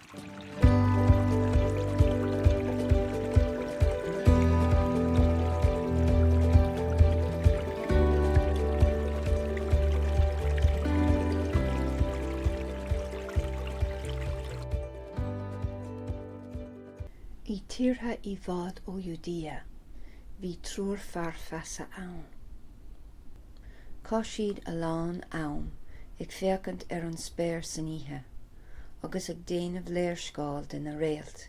I dtíortha i bhfad ó Judea bhí triúr fear feasa ann. Chaith siad a lán am ag féachaint ar an spéir san oíche agus ag déanamh léarscáil de na réalt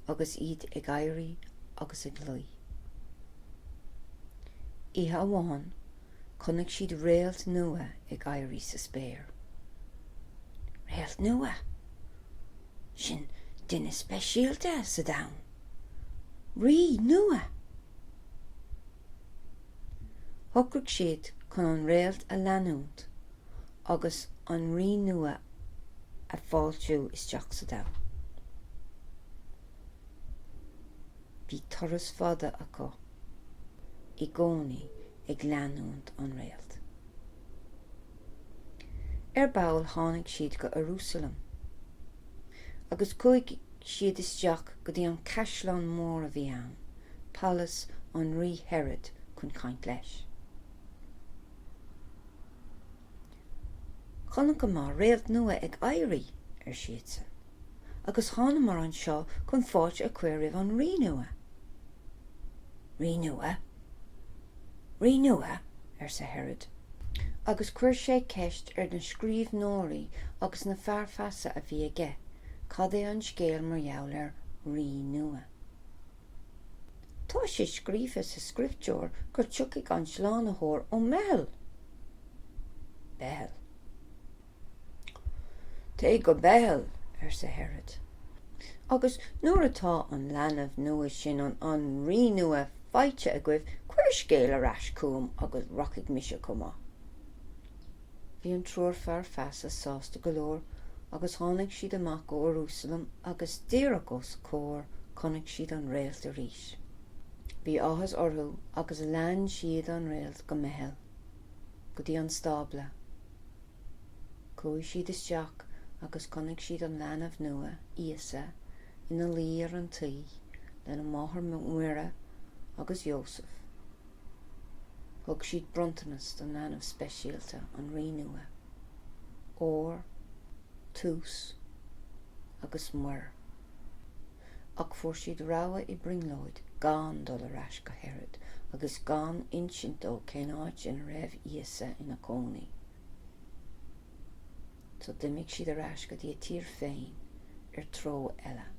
agus iad ag éirí agus ag luí. Oíche amháin chonaic siad réalt nua ag éirí sa spéir. Réalt nua! Sin duine speisialta sa domhan! Rí nua! Shocraigh siad chun an réalt a leanúint agus an rí nua a fáiltiú isteach sa domhan. Bhí turas fada acu, i gcónaí ag leanúint an réalt. Ar ball tháinig siad go Iarúsailéim agus chuaigh siad isteach go dtí an caisleán mór a bhí ann, palás an Rí Herod chun caint leis. Chonaiceamar réalt nua ag éirí, ar siadsan, agus thánamar anseo chun fáilte a chur roimh an Rí nua. Rí nua? Rí nua? arsa Herod. Agus chuir sé ceist ar na scríbhneoirí agus na fear feasa a bhí aige cad é an scéal mar gheall ar rí nua. Tá sé scríofa sa scrioptúr gur tiocfaidh an Slánaitheoir ó mBeithil. Beithil. Téigh go Beithil, arsa Herod, agus nuair atá an leanbh nua sin, an an rí nua, faighte agaibh, cuir scéal ar ais chugam agus rachaidh mise chomh maith. Bhí an triúr fear feasa sásta go leor agus tháinig siad amach ó Iarúsailéim agus díreach os a comhair chonaic siad an réalt arís. Bhí áthas orthu agus lean siad an réalt go mBeithil, go dtí an stábla. Chuaigh siad isteach agus chonaic siad an leanbh nua, Íosa, ina luí ar an tuí lena máthair Muire agus Iósaf. Thug siad bronntanas don leanbh speisialta, an Rí nua, ór, tús agus muir. Ach fuair siad rabhadh i brionglóid gan dul ar ais go Herod agus gan insint dó cén áit ina raibh Íosa ina chónaí. So d'imigh siad ar ais go dtí a tír féin ar treo eile.